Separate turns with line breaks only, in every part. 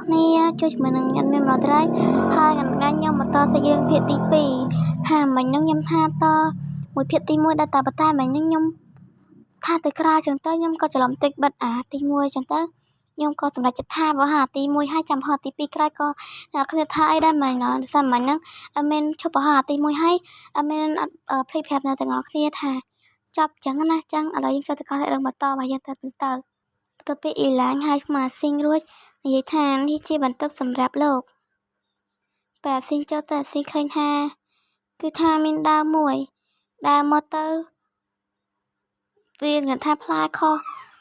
គ្នាជួយជាមួយនឹងញ៉ាំមានម្ដងត្រៃហើយថ្ងៃខ្ញុំបន្តសាច់រឿងភាគទី2ហាមិញហ្នឹងខ្ញុំថាតមួយភាគទី1ដែរតែប៉ុន្តែមិញហ្នឹងខ្ញុំថាទៅក្រៅចឹងទៅខ្ញុំក៏ច្រឡំតិចបិទអាទី1ចឹងទៅខ្ញុំក៏សម្រេចចិត្តថាបើហាទី1ហើយចាំហាទី2ក្រោយក៏អ្នកគ្នាថាអីដែរមិញណោះដោយសារមិញហ្នឹងអត់មានឈប់ហាទី1ហើយអត់មានអត់ភ្លេចប្រាប់អ្នកទាំងអស់គ្នាថាចាប់ចឹងណាចឹងឥឡូវយើងចូលទៅកាន់រឿងបន្តរបស់យើងទៅទៅបន្ទាប់ពីអ៊ីឡាញហើយមកស៊ីងរួចនិយាយថានេះជាបន្ទប់សម្រាប់លោកពេលអាស៊ីងចូលទៅអាស៊ីងឃើញថាគឺថាមានដើមមួយដើមមកទៅវាថាផ្លែខុស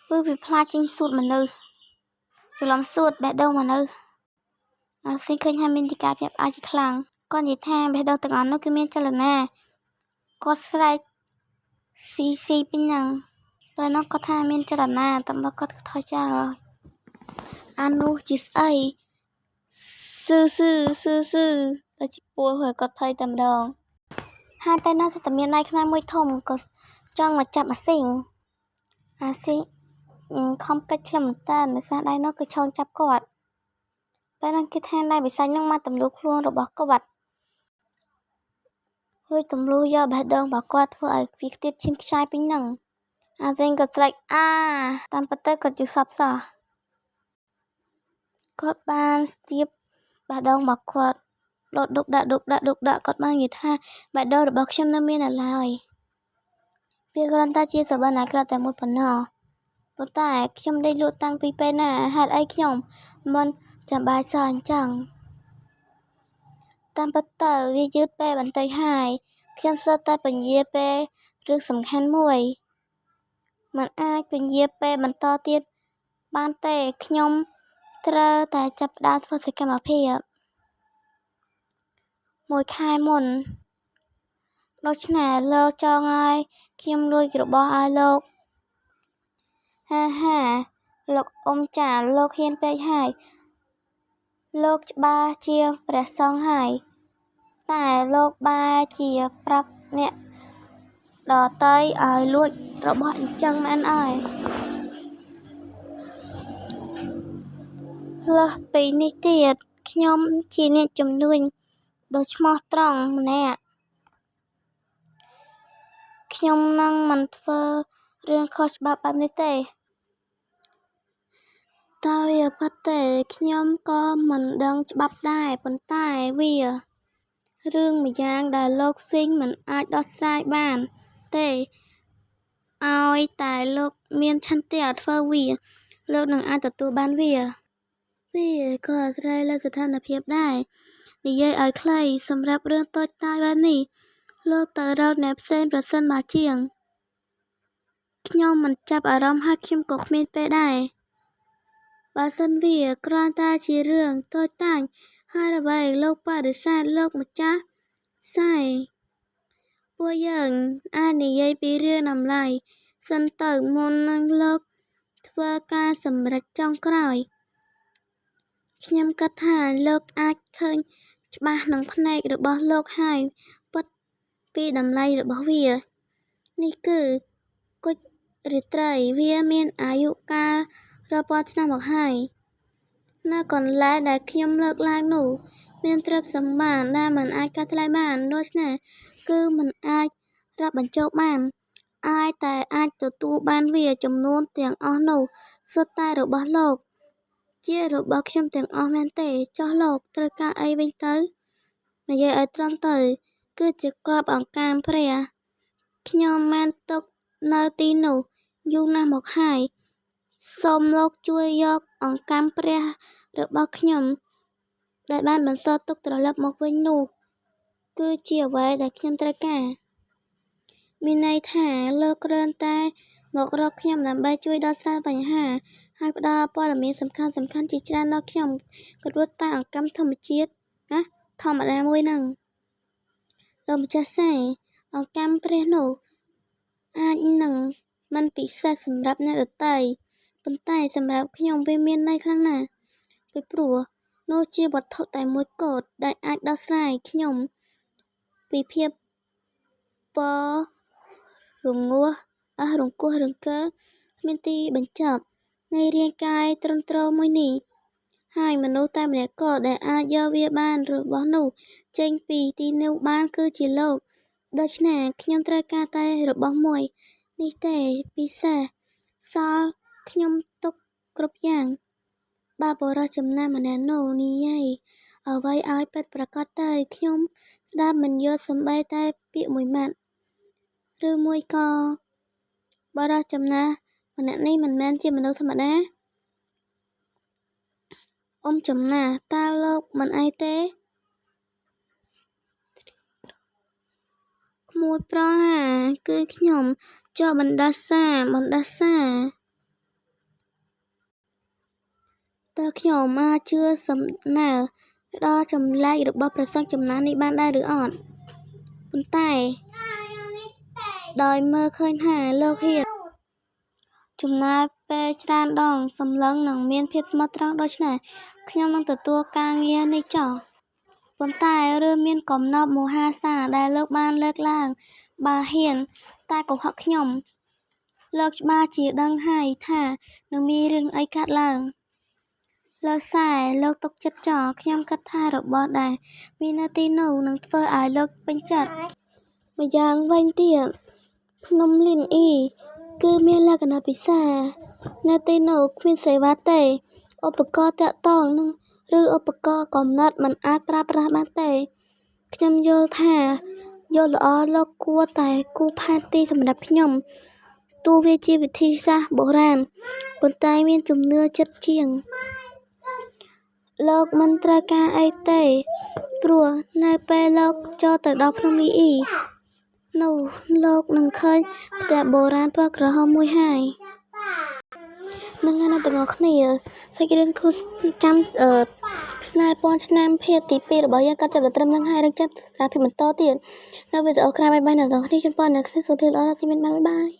គឺវាផ្លែចេញសួតមនុស្សច្រឡំសួតបេះដូងមនុស្សអាស៊ីងឃើញថាមានទីការភ្ញាក់ផ្អើលជាខ្លាំងគាត់និយាយថាបេះដូងទាំងអស់នោះគឺមានចលនាគាត់ស្រែកស៊ីស៊ីពីហ្នឹងពេលនោះគាត់ថាមានចលនាតែមកគាត់ថយចាស់ហើយអានោះជាស្អីស៊ឺស៊ឺស៊ឺស៊ឺទៅជាពួរហើយគាត់ភ័យតែម្ដងហើយពេលនោះតែមានដៃខ្មៅមួយធំក៏ចង់មកចាប់អាស៊ីងអាស៊ីងខំកិច្ចឆ្លំមែនតើដោយសារដៃនោះគឺឆោងចាប់គាត់ពេលនោះគេថាដៃបិសាចនោះមកទម្លុះខ្លួនរបស់គាត់ហើយទម្លុះយកបេះដូងរបស់គាត់ធ្វើឲ្យវាខ្ទាតឈាមខ្ចាយពេញហ្នឹងអាស៊ីងក៏ស្រែកអាតាមពិតទៅគាត់យល់សប្តិសោះគាត់បានស្ទាបបេះដូងរបស់គាត់ដុតដុកដាក់ដុកដាក់ដុកដាក់គាត់បាននិយាយថាបេះដូងរបស់ខ្ញុំនៅមាននៅឡើយវាគ្រាន់តែជាសុបិនអាក្រក់តែមួយប៉ុណ្ណោះប៉ុន្តែខ្ញុំដេកលក់តាំងពីពេលណាហេតុអីខ្ញុំមិនចាំបាច់សោះអញ្ចឹងតាមពិតទៅវាយឺតពេលបន្តិចហើយខ្ញុំសុទ្ធតែពន្យាពេលរឿងសំខាន់មួយមិនអាចពន្យាពេលបន្តទៀតបានទេខ្ញុំត្រូវតែចាប់ផ្ដើមធ្វើសកម្មភាពមួយខែមុនដូច្នេះលោកចង់ឲ្យខ្ញុំលួចរបស់ឲ្យលោកហាហាលោកអ៊ំចាលោកហ៊ានពេកហើយលោកច្បាស់ជាព្រះសង្ឃហើយតែលោកបែរជាប្រាប់អ្នកដទៃឲ្យលួចរបស់អញ្ចឹងមែនអើយលើសពីនេះទៀតខ្ញុំជាអ្នកជំនួញដ៏ស្មោះត្រង់ម្នាក់ខ្ញុំនឹងមិនធ្វើរឿងខុសច្បាប់បែបនេះទេតើវាពិតទេខ្ញុំក៏មិនដឹងច្បាប់ដែរប៉ុន្តែវារឿងម្យ៉ាងដែលលោកស៊ីងមិនអាចដោះស្រាយបានទេឲ្យតែលោកមានឆន្ទៈធ្វើវាលោកនឹងអាចទទួលបានវាវាក៏អាស្រ័យលើស្ថានភាពដែរនិយាយឲ្យខ្លីសម្រាប់រឿងតូចតាចបែបនេះលោកទៅរកអ្នកផ្សេងប្រសិនបើជាងខ្ញុំមិនចាប់អារម្មណ៍ហើយខ្ញុំក៏គ្មានពេលដែរបើសិនវាគ្រាន់តែជារឿងតូចតាចហើយអ្វីលោកបដិសេធលោកម្ចាស់សែពួកយើងអាចនិយាយពីរឿងតម្លៃសិនទៅមុននឹងលោកធ្វើការសម្រេចចុងក្រោយខ្ញុំគិតថាលោកអាចឃើញច្បាស់ក្នុងភ្នែករបស់លោកហើយពិតពីតម្លៃរបស់វានេះគឺគុជរាត្រីវាមានអាយុកាលរាប់ពាន់ឆ្នាំមកហើយនៅកន្លែងដែលខ្ញុំលើកឡើងនោះមានទ្រព្យសម្បត្តិដែលមិនអាចកាត់ថ្លៃបានដូច្នេះគឺមិនអាចរាប់បញ្ចូលបានអាចតែអាចទទួលបានវាចំនួនទាំងអស់នោះសុទ្ធតែរបស់លោកជារបស់ខ្ញុំទាំងអស់មែនទេចុះលោកត្រូវការអីវិញទៅនិយាយឲ្យត្រង់ទៅគឺជាក្របអង្កាមព្រះខ្ញុំបានទុកនៅទីនោះយូរណាស់មកហើយសូមលោកជួយយកអង្កាំព្រះរបស់ខ្ញុំដែលបានបន្សល់ទុកត្រឡប់មកវិញនោះគឺជាអ្វីដែលខ្ញុំត្រូវការមានន័យថាលោកគ្រាន់តែមករកខ្ញុំដើម្បីជួយដោះស្រាយបញ្ហាហើយផ្ដល់ព័ត៌មានសំខាន់ៗជាច្រើនដល់ខ្ញុំក៏រួចតែអង្កាំធម្មជាតិណាធម្មតាមួយហ្នឹងលោកម្ចាស់សែអង្កាំព្រះនោះអាចនឹងមិនពិសេសសម្រាប់អ្នកដទៃប៉ុន្តែសម្រាប់ខ្ញុំវាមានន័យខ្លាំងណាស់ពីព្រោះនោះជាវត្ថុតែមួយគត់ដែលអាចដោះស្រាយខ្ញុំពីភាពពរងោះអស់រង្គោះរង្គើគ្មានទីបញ្ចប់នៃរាងកាយទ្រុឌទ្រោមមួយនេះ ហើយមនុស្សតែម្នាក់គត់ដែលអាចយកវាបានរបស់នោះចេញពីទីនោះបានគឺជាលោក ដូច្នេះខ្ញុំត្រូវការតែរបស់មួយនេះទេពិសេសសល់ខ្ញុំទុកគ្រប់យ៉ាង បើបុរសចំណាស់ម្នាក់នោះនិយាយអ្វីឲ្យពិតប្រាកដទៅខ្ញុំស្តាប់មិនយល់សូម្បីតែពាក្យមួយម៉ាត់ ឬមួយក៏បុរសចំណាស់ម្នាក់នេះមិនមែនជាមនុស្សធម្មតា អ៊ំចំណាស់ តើលោកមិនអីទេ? ក្មួយប្រុសហា គឺខ្ញុំចុះបណ្តាសា បណ្តាសា តើខ្ញុំអាចជឿសំណើដ៏ចម្លែករបស់ព្រះសង្ឃចំណាស់នេះបានដែរឬអត់? ប៉ុន្តែដោយមើលឃើញថាលោកហ៊ានចំណាយពេលច្រើនដងសម្លឹងនិងមានភាពស្មោះត្រង់ដូច្នេះខ្ញុំនឹងទទួលការងារនេះចុះ ប៉ុន្តែរឿងមានកំណប់មហាសាលដែលលោកបានលើកឡើងបើហ៊ានតែកុហកខ្ញុំ លោកច្បាស់ជាដឹងហើយថានឹងមានរឿងអីកើតឡើង លោកសែលោកទុកចិត្តចោលខ្ញុំគិតថារបស់ដែលមាននៅទីនោះនឹងធ្វើឲ្យលោកពេញចិត្ត ម្យ៉ាងវិញទៀត ភ្នំលីនអ៊ីគឺមានលក្ខណៈពិសេស នៅទីនោះគ្មានសេវាទេ ឧបករណ៍ទាក់ទងនិងឬឧបករណ៍កំណត់មិនអាចប្រើប្រាស់បានទេ ខ្ញុំយល់ថាយល់ល្អលោកគួរតែគូរផែនទីសម្រាប់ខ្ញុំ ទោះវាជាវិធីសាស្ត្របុរាណ ប៉ុន្តែមានជំនឿចិត្តជាង លោកមិនត្រូវការអីទេព្រោះនៅពេលលោកចូលទៅដល់ភ្នំលីអ៊ីនោះលោកនឹងឃើញផ្ទះបុរាណពណ៌ក្រហមមួយហើយ នឹងហើយអ្នកទាំងអស់គ្នាសាច់រឿងគូចាំអឺស្នេហ៍ពាន់ឆ្នាំភាគទី2របស់យើងក៏ចាប់ដល់ត្រឹមនឹងហើយរងចាំសារភាពបន្តទៀតនៅវីដេអូក្រោយ bye bye អ្នកទាំងអស់គ្នាជូនពរអ្នកគ្នាសុខភាពល្អរកស៊ីមានបាន bye bye។